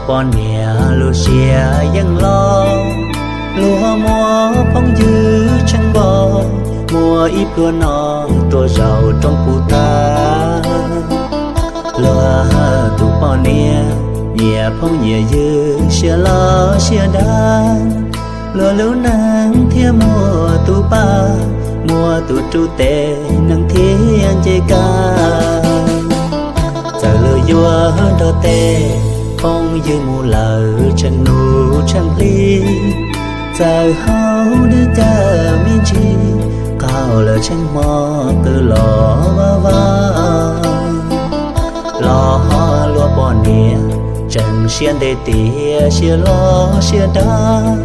Poj niam lub siab yeej loj, luag muaj phooj ywg tsheej npaum, muaj ib pluag no tuaj zaum rooj pus tag. Luag tus poj niam nyiam phooj nyiam ywg, siab loj siab dav, luag lub neej thiaj muaj tus pab, muaj tus rub tes neeg thiaj nce kaj. Txawm luag yuav nrog tej phooj ywg mus lawm tsheej nus tsheej hli, txawm haus dej cawm me ntsis, qaug lawm tsheej hmo qw los vaj vaj. Los luag poj niam tseem siab ntev tias siab loj siab dav,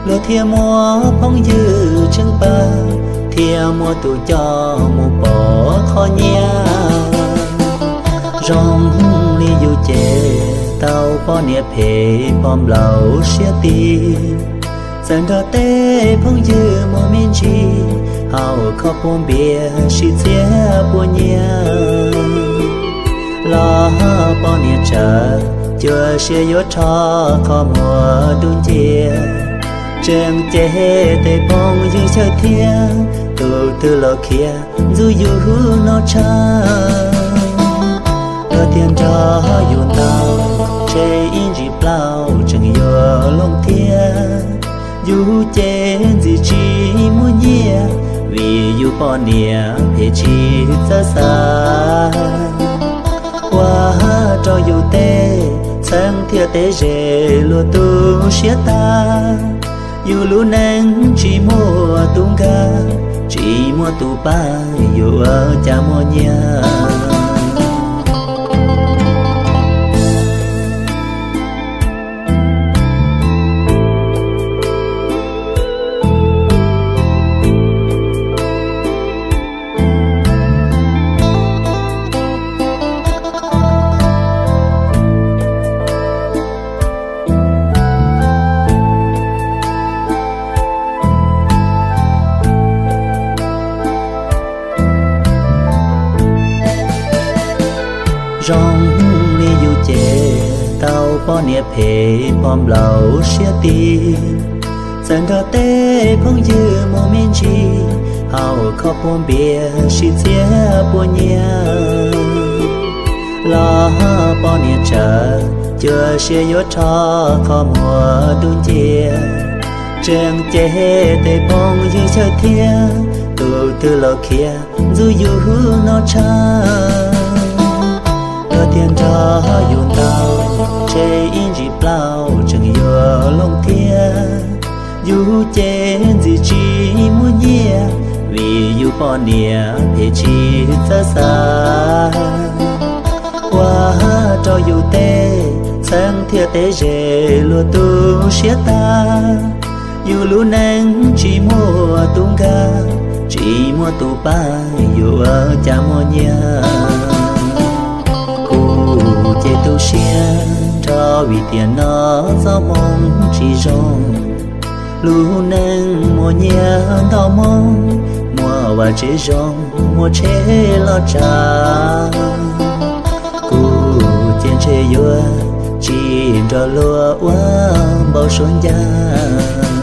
luag thiaj muaj phooj ywg tsheej pab, thiaj muaj tus coj mus pom qhov nyiaj. Zoo li yus ces tau poj niam phem pom nplaum siab ti, txawm nrog tej phooj ywg muag me ntsis, haus khob puas npias sib txiav puas nyiaj. Los poj niam tsawm cuag siab yuav rho qhov muag dub ncia, tseem cem tej phooj ywg chaw thiab, tus twg los khiav ntxub yus no tshaj. Luag thiaj nrog yus ntau, tsheej ib ntsis plaub tseem yuav loog thiab. Yus ces ntxim tsis muaj nyiaj, vim yus poj niam phem tsis txawj xav. Ua rau yus tej txheeb thiab tej ze luag tu siab tag. Yus lub neej tsis muaj tus nkag, tsis muaj tus pab, yuav ua cas muaj nyiaj. Zoo li yus ces tau poj niam phem pom nplaum siab ti, txawm nrog tej phooj ywg muag me ntsis, haus khob puas npias sib txiav puas nyiaj. Los poj niam tsawm cuag siab yuav rho qhov muag dub ncia, tseem cem tej phooj ywg chaw thiab, tus twg los khiav ntxub yus no tshaj. Luag thiaj nrog yus ntau, tsheej ib ntsis plaub tseem yuav loog thiab. Yus ces ntxim tsis muaj nyiaj, vim yus poj niam phem tsis txawj xav. Ua rau yus tej txheeb thiab tej ze luag tu siab tag. Yus lub neej tsis muaj tus nkag, tsis muaj tus pab, yuav ua cas muaj nyiaj. Kuv ces tu siab nrho vim tiam no txoj hmoo tsis zoo. Lub neej muaj nyiaj ntau hmoo, muaj vaj tsev zoo, muaj tsheb loj tsav. Kuv ces ntshe yuav tsis nrog luag ua npau suav ncaj.